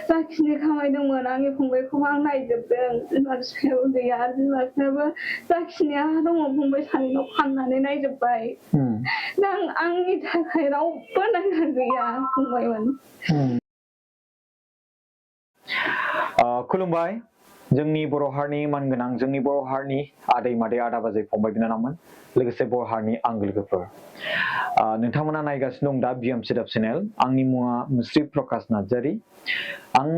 जाखिनि खामायदोंमोन आंनि फंबायखौ आं नायजोबदों बिमा बिफायाबो गैया बिमा बिफायाबो जाखिनि हा दङ फंबाय सानैल' फाननानै नायजोब्बाय दा आंनि थाखाय रावबो नायग्रा गैया फंबायमोन खुलुमबाय जोंनि बर' हारिनि मानगोनां जोंनि बर' हारिनि आदै मादै आदा बाजै फंबाय बिनानावमोन लोगोसे बर' हारिनि आंगो लोगोफोर नोंथांमोना नायगासिनो दं दा बिएम सोदोब चेनेल आंनि मुङा श्री प्रकाश नार्जारी आं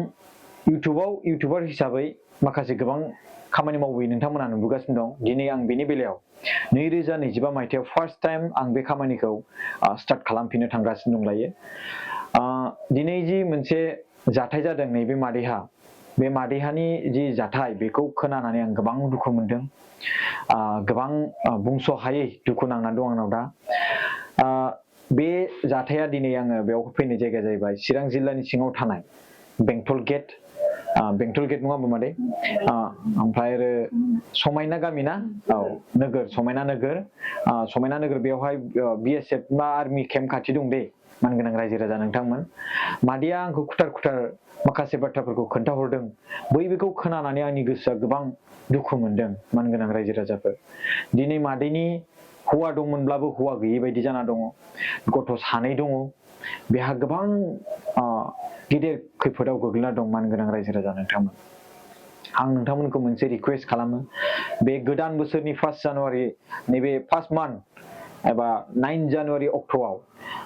इउटुबार हिसाबै माखासे गोबां खामानि मावबोयो नोंथांमोना नुबोगासिनो दं दिनै आं बेनि बेलायाव 2025 मायथाइयाव फार्स्ट टाइम आं बे खामानिखौ स्टार्ट खालामफिननो थांगासिनो दंलायो दिनै जि मोनसे जाथाय जादों नैबे मादैहा बे मादैहानि जि जाथाय बेखौ खोनानानै आं गोबां दुखु मोनदों गोबां बुंस' हायै दुखु नांनानै दं आंनाव दा बे जाथाया दिनै आङो बेयाव फैनाय जायगाया जाहैबाय चिरां जिल्लानि सिङाव थानाय बेंटल गेट नङा होनबा मादै ओमफ्राय आरो समायना गामि ना औ नोगोर समायना नोगोर बेवहाय बिएसएफ बा आर्मि केम्प खाथि दं दे मानगोनां रायजो राजा नोंथांमोन मादैया आंखौ खुथार माखासे बाथ्राफोरखौ खोन्थाहरदों बेखौ खोनानानै आंनि गोसोआ गोबां दुखु मोनदों मानगोनां रायजो राजाफोर दिनै मादैनि हौवा दंमोनब्लाबो हौवा गैयै बायदि जाना दङ गथ' सानै दङ बेहा गोबां गिदिर खैफोदाव गोग्लैना दं मानगोनां रायजो राजा नोंथांमोन आं नोंथांमोनखौ मोनसे रिक्वेस्ट खालामो बे गोदान बोसोरनि 1 जानुवारि नैबे फार्स्ट मान्थ एबा 9 जानुवारि अक्ट'आव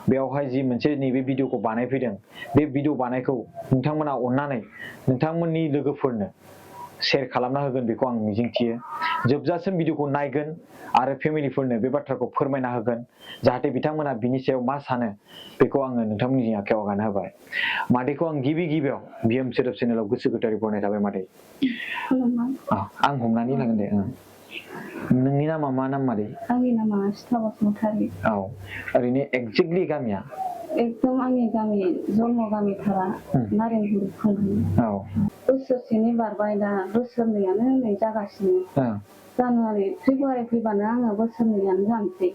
बेवहाय जि मोनसे नैबे भिडिअखौ बानायफैदों बे भिडिअ बानायखौ नोंथांमोना अननानै नोंथांमोननि लोगोफोरनो शेयार खालामना होगोन बेखौ आं मिजिंथियो जोबजासिम भिडिअखौ नायगोन आरो फेमिलिफोरनो बे बाथ्राखौ फोरमायना होगोन जाहाथे बिथांमोना बिनि सायाव मा सानो बेखौ आङो नोंथांमोननि आखायाव हगारना होबाय मादैखौ आं गिबियाव बिएम सोदोब चेनेलाव गोसो गोथारै बरायनाय थाबाय मादै आं हमनानै लागोन दे नोंनि नामा मा नाम मादै आंनि नामा सिथा बसुमतारी औ ओरैनो एक्जेक्टलि गामिया एकदम आंनि गामि जन्म गामिथारा नारेंगुरि खुंग्रि औ बोसोरसेनि बारबाय दा बोसोरनैयानो नै जागासिनो जानुवारि फेब्रुवारि फैबानो आङो बोसोरनैयानो जानोसै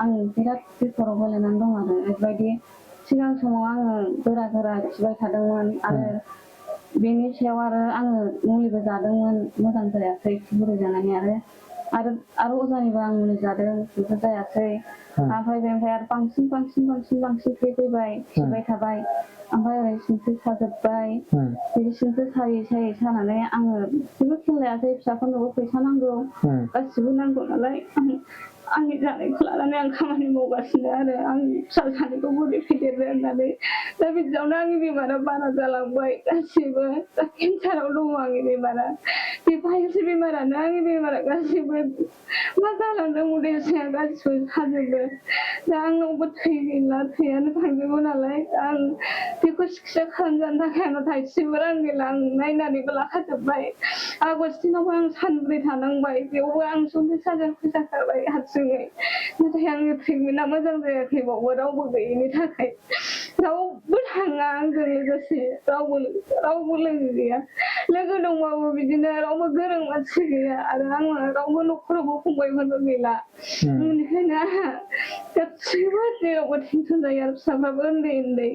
आं बिराद खैफोदाव गोलैनानै दं आरो बेबायदि सिगां समाव आङो गोरा खिबाय थादोंमोन आरो बेनि सायाव आरो आङो मुलिबो जादोंमोन मोजां जायासै बुरै जानानै आरो अजानिबो आं मुलि जादों बेबो जायासै ओमफ्राय बेनिफ्राय आरो बांसिन फैबाय खिबाय थाबाय ओमफ्राय ओरै सिनस्रि साजोब्बाय बिदि सिनस्रि सायै सानानै आङो जेबो खेल लायासै फिसाफोरनोबो फैसा नांगौ गासिबो नांगौ नालाय आंनि जानायखौ लानानै आं खामानि मावगासिनो आरो आंनि फिसा सानैखौ बोरै फेदेरनो होननानै दा बिदियावनो आंनि बेमारा बारा जालांबाय गासिबो दा केन्साराव दङ आंनि बेमारा बे भाइरासनि बेमारानो आंनि बेमारा गासिबो मा जालांदों उदै साया गासिबो साजोबो दा आंनावबो थै गैला थैयानो थांजोबो नालाय आं बेखौ सिकित्सा खालामजानो थाखाय आंनाव थाइसेबो रां गैला आं नायनानैबो लाखाजोब्बाय आगस्टिनावबो आं सानब्रै थानांबाय बेयावबो आं 40,000 फैसा खारबाय हारसिङै नाथाय आंनि ट्रिटमेन्टआ मोजां जायाखै बावबो रावबो गैयिनि थाखाय रावबो थाङा आंजों लोगोसे रावबो लोगो गैया लोगो दंबाबो बिदिनो रावबो गोरों मानसि गैया आरो आङो रावबो न'खरावबो फंबायफोरबो गैला बेनिखायनो आंहा गासैबो जेरावबो टेनसन जायो आरो फिसाफ्राबो उन्दै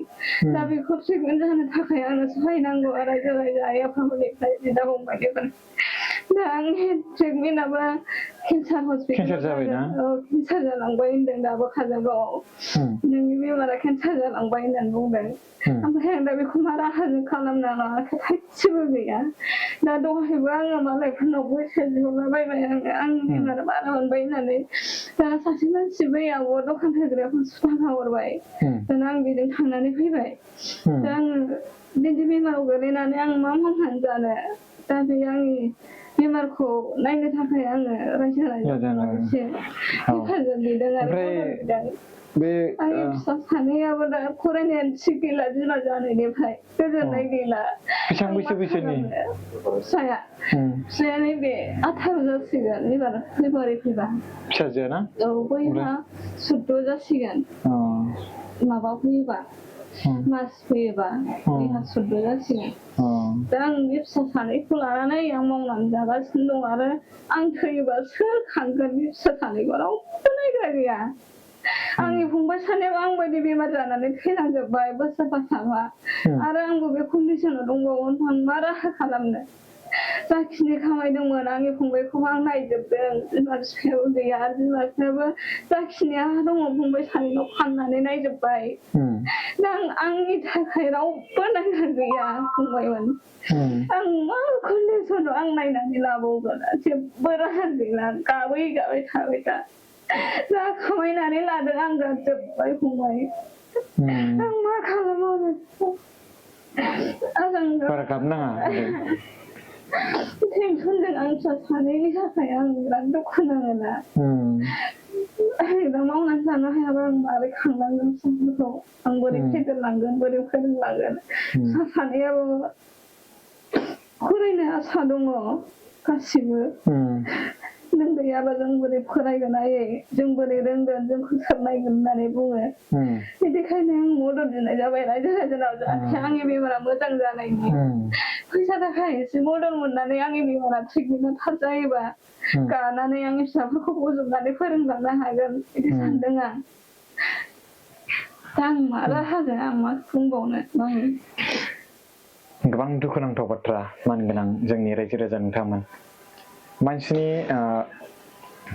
दा बेखौ ट्रिटमेन्ट जानो थाखाय आंनो सहाय नांगौ रायजो राजा आइ आफामोननिफ्राय बिदा फंबायनिफ्राय दा आंनि ट्रिटमेन्टआबो केन्सार हस्पिटाल केन्सार जालांबाय होनदों दाबो काजलगावआव नोंनि बेमारा केन्सार जालांबाय होननानै बुंदों ओमफ्राय आं दा बेखौ मा राहाजों खालामना लानाखै थाइसेबो गैया दा दहायबो आङो मालायफोरनाव फैसा बिहरलाबायबाय आंनि बेमारा बारा मोनबाय होननानै दा सासे मानसि बैयाव दखान होग्राया 500 थाखा हरबाय दाना आं बेजों थांनानै फैबाय दा आङो बिदि बेमाराव गोलैनानै आं मा मावनानै जानो दा बे आंनि बेमारखौ नायनो थाखाय आङो रायजो राजानाव एसे हेफाजाब बिदों आरो आंनि फिसा सानैयाबो दा फरायनायानो थिग गैला बिमा जानायनिफ्राय गोजोननाय गैला बेसेबां बैसोनि फिसाया नैबे 18 जासिगोन एबार फेब्रुवारि फैबा फिसाजोआ ना औ बैहा 14 जासिगोन माबा फैयोबा मास फैयोबा बैहा 14 जासिगोन दा आं बे फिसा सानैखौ लानानै आं मावनानै जागासिनो दं आरो आं थैयोबा सोर खांगोन बे फिसा सानैखौ रावबो नायग्रा गैया आंनि फंबाय सानैबो आं बायदि बेमार जानानै थैलांजोब्बाय बोसोरफा आरो आंबो बे कन्डिसनाव दंबावो आं मा राहा खालामनो जाखिनि खामायदोंमोन आंनि फंबायखौ आं नायजोबदों बिमा बिफायाबो गैया बिमा बिफायाबो जाखिनि हा दङ फंबाय सानैल' फाननानै नायजोब्बाय दा आंनि थाखाय रावबो नायग्रा गैया फंबायमोन आं मा कन्डिसनाव आं नायनानै लाबावगोन जेबो राहा गैला गाबै गाबै थाबाय दा जा खामायनानै लादों आं जाजोब्बाय फंबाय आं मा खालामबावनो बारा गाबनाङा टेनसनजों आं फिसा सानैनि थाखाय आं बिराद दुखु नाङोना दा मावनानै जानो हायाबा आं माबोरै खांलांगोन फिसाफोरखौ आं बोरै फेदेरलांगोन बोरै फोरोंलांगोन फिसा सानैयाबो फरायनो आसा दङ गासिबो नों गैयाबा जों बोरै फरायगोन आयै जों बोरै रोंगोन जोंखौ सोर नायगोन होननानै बुङो बिदिखायनो आं मदद बिनाय जाबाय रायजो राजानाव जाहाथे आंनि बेमारा मोजां जानायनि फैसा थाखा एसे मदद मोननानै आंनि बेमारा ट्रिटमेन्टआ थाब जायोबा गानानै आंनि फिसाफोरखौ बजबनानै फोरोंलांनो हागोन बिदि सानदों आं दा आं मा राहाजों आं मा बुंबावनो गोबां दुखुनांथाव बाथ्रा मानगोनां जोंनि रायजो राजा नोंथांमोन मानसिनि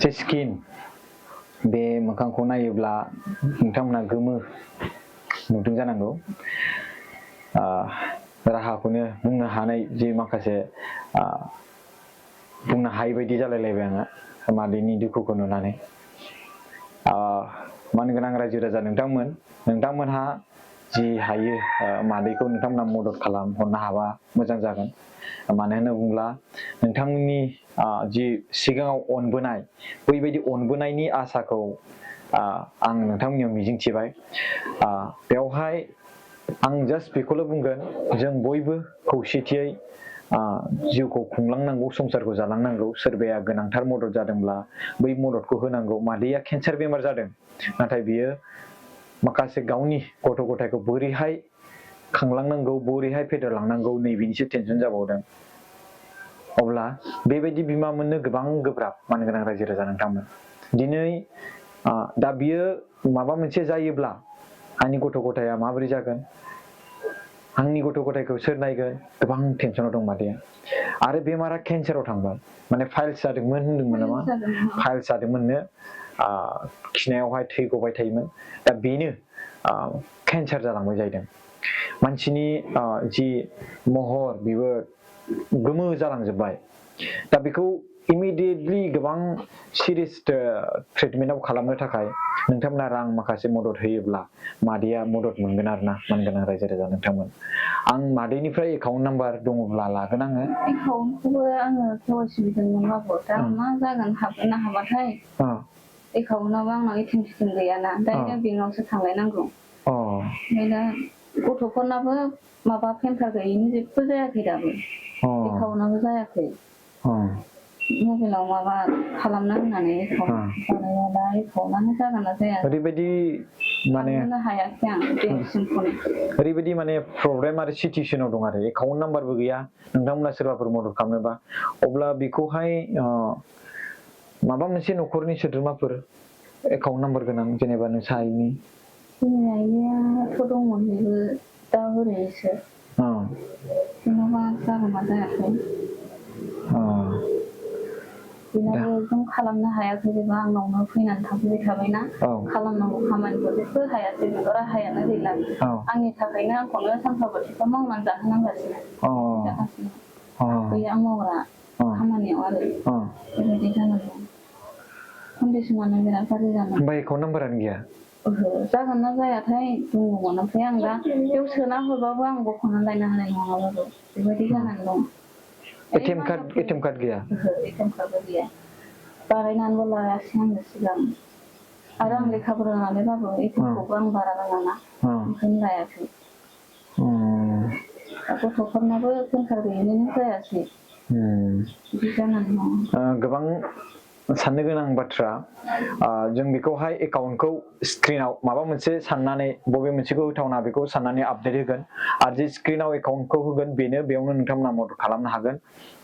जे स्किन बे मोखांखौ नायोब्ला नोंथांमोना गोमो नुदों जानांगौ राहाखौनो बुंनो हानाय जे माखासे बुंनो हायै बायदि जालायलायबाय आङो मादैनि दुखुखौ नुनानै मानगोनां रायजो राजा नोंथांमोनहा जि हायो मादैखौ नोंथांमोना मदद खालामहरनो हाबा मोजां जागोन मानो होनना बुङोब्ला नोंथांमोननि जि सिगाङाव अनबोनाय बैबायदि अनबोनायनि आसाखौ आं नोंथांमोननियाव मिजिंथिबाय बेवहाय आं जास्ट बेखौल' बुंगोन जों बयबो खौसेथियै जिउखौ खुंलांनांगौ संसारखौ जालांनांगौ सोरबाया गोनांथार मदद जादोंब्ला बै मददखौ होनांगौ मादैया केन्सार बेमार जादों नाथाय बियो माखासे गावनि गथ' गथायखौ बोरैहाय खांलांनांगौ बोरैहाय फेदेरलांनांगौ नैबेनिसो टेनसन जाबावदों अब्ला बेबायदि बिमा मोननो गोबां गोब्राब मानगोनां रायजो राजा नोंथांमोन दिनै दा बियो माबा मोनसे जायोब्ला आंनि गथ' गथाया माबोरै जागोन आंनि गथ' गथायखौ सोर नायगोन गोबां टेनसनाव दं मादैया आरो बेमारा केन्साराव थांबाय माने फाइल्स जादोंमोन होनदोंमोन नामा फाइल्स जादोंमोननो खिनायावहाय थै गबाय थायोमोन दा बेनो केन्सार जालांबाय जाहैदों मानसिनि जि महर बेबो गोमो जालांजोब्बाय दा बेखौ इमिडियेटलि गोबां सिरियास ट्रिटमेन्टआव खालामनो थाखाय नोंथांमोना रां माखासे मदद होयोब्ला मादैया मदद मोनगोन आरोना मानगोनां रायजो राजा नोंथांमोन आं मादैनिफ्राय एकाउन्ट नाम्बार दङब्ला लागोन आङो एकाउन्टखौबो आङो केवाइसि बिदोंमोनबाबो दा मा जागोन हाबगोन ना हाबाथाय एकाउन्टआवबो आंनाव एटिएम सिस्टेम गैयाना डाइरेक्ट बेंकआवसो थांलायनांगौ ओमफ्राय दा गथ'फोरनाबो माबा पेन कार्ड गैयिनि जेबो जायाखै दाबो एकाउन्टआबो जायाखै मबाइलाव माबा खालामना होननानै एकाउन्ट बानायना दा एकाउन्टआनो जागोन ना जाया ओरैबायदि माने हायाखै आं बेंकसिमखौनो ओरैबायदि माने प्रब्लेम आरो सिचुवेसनाव दं आरो एकाउन्ट नाम्बारबो गैया नोंथांमोना सोरबाफोर मदद खालामनोबा अब्ला बेखौहाय माबा मोनसे न'खरनि सोद्रोमाफोर एकाउन्ट नाम्बार गोनां जेनेबा नोंसा आइनि जोंनि आइनियाथ' दंमोन बेबो दा ओरैनोसो जेन'बा जागोन ना जायाखै बेनाबो जों खालामनो हायाखै जेनेबा आंनावनो फैनानै थाफैबाय थाबायना खालामनांगौ खामानिखौ जेबो हायासै बेखौ राहायानो गैला आंनि थाखायनो आंखौनो सानफा बोथिफा मावनानै जाहोनांगासिनो गैया मावग्रा खामानियाव आरो बेबायदि जानांगौ कन्डिसनानो बिराद गाज्रि जानांगौ ओमफ्राय एकाउन्ट नाम्बारानो गैया जागोन ना जायाथाय दङमोन ओमफ्राय आं दा बेयाव सोना हरबाबो आं बख'नानै लायनो हानाय नङाबाबो बेबायदि जानानै दं एटिएम कार्ड गैया एटिएम कार्डबो गैया बानायनानैबो लायासै आङो सिगां आरो आं लेखा रोङानैबाबो एटिएमखौबो आं बारा रोङाना ओंखायनो लायाखै गथ'फोरनाबो पेन कार्ड गैयिनिनो जायासै बिदि जानानै दं गोबां साननो गोनां बाथ्रा जों बेखौहाय एकाउन्टखौ स्क्रिनाव माबा मोनसे साननानै बबे मोनसेखौ होथावना बेखौ साननानै आपडेट होगोन आरो जे स्क्रिनाव एकाउन्टखौ होगोन बेयावनो नोंथांमोना मदद खालामनो हागोन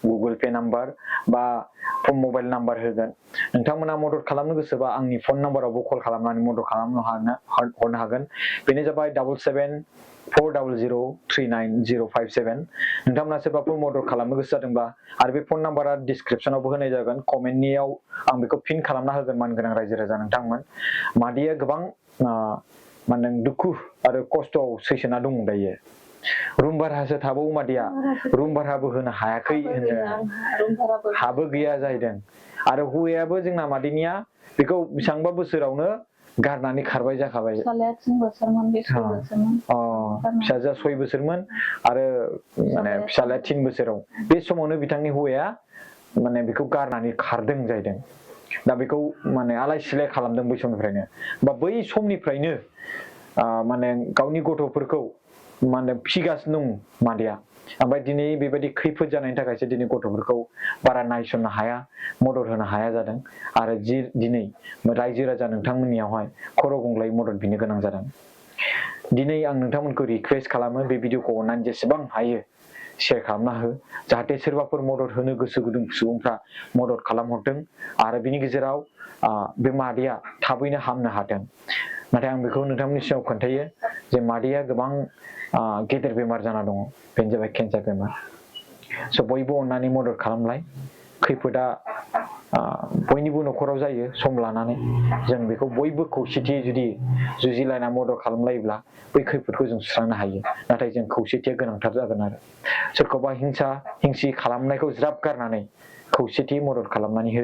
गुगोल पे नाम्बार बा मबाइल नाम्बार होगोन नोंथांमोना मदद खालामनो गोसोबा आंनि फन नाम्बारावबो कल खालामनानै मदद खालामनो हरनो हागोन बेनो जाबाय 7740039057 नोंथांमोना सोरबाफोर मदद खालामनो गोसो जादोंबा आरो बे फन नाम्बारा डिसक्रिपसनावबो होनाय जागोन कमेन्टनियाव आं बेखौ पिन खालामना होगोन मानगोनां रायजो राजा नोंथांमोन मादैया गोबां माने दुखु आरो खस्थ'आव सैसोना दं दायो रुम भारासो थाबावो मादैया रुम भाराबो होनो हायाखै होनो हाबो गैया जाहैदों आरो हौवायाबो जोंना मादैनिया बेखौ बेसेबांबा बोसोरावनो गारनानै खारबाय जाखाबाय फिसालाया 3 बोसोरमोन बे 6 बोसोरमोन फिसाजोआ 6 बोसोरमोन आरो माने फिसालाया 3 बोसोराव बे समावनो बिथांनि हौवाया माने बेखौ गारनानै खारदों जाहैदों दा बेखौ माने आलाय सिलाय खालामदों बै समनिफ्रायनो बा बै समनिफ्रायनो माने गावनि गथ'फोरखौ माने फिगासिनो दं मादैया ओमफ्राय दिनै बेबायदि खैफोद जानायनि थाखायसो दिनै गथ'फोरखौ बारा नायसननो हाया मदद होनो हाया जादों आरो दिनै रायजो राजा नोंथांमोननियावहाय खर' गंग्लाय मदद बिनो गोनां जादों दिनै आं नोंथांमोनखौ रिक्वेस्ट खालामो बे भिडिअखौ अननानै जेसेबां हायो शेयार खालामना हो जाहाथे सोरबाफोर मदद होनो गोसो गुदुं सुबुंफ्रा मदद खालामहरदों आरो बिनि गेजेराव बे मादैया थाबैनो हामनो हाथों नाथाय आं बेखौ नोंथांमोननि सिगाङाव खोन्थायो जे मादैया गोबां गेदेर बेमार जाना दङ बेनो जाबाय केन्सार बेमार स' बयबो अननानै मदद खालामलाय खैफोदा बयनिबो न'खराव जायो सम लानानै जों बेखौ बयबो खौसेथियै जुदि जुजिलायना मदद खालामलायोब्ला बै खैफोदखौ जों सुस्रांनो हायो नाथाय जों खौसेथिया गोनांथार जागोन आरो सोरखौबा हिंसि खालामनायखौ ज्राब गारनानै खौसेथि मदद खालामनानै हो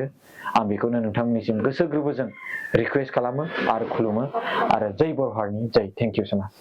आं बेखौनो नोंथांमोननिसिम गोसो गोरबोजों रिक्वेस्ट खालामो आरो खुलुमो आरो जै बर' हारिनि जै थेंक इउ सो माच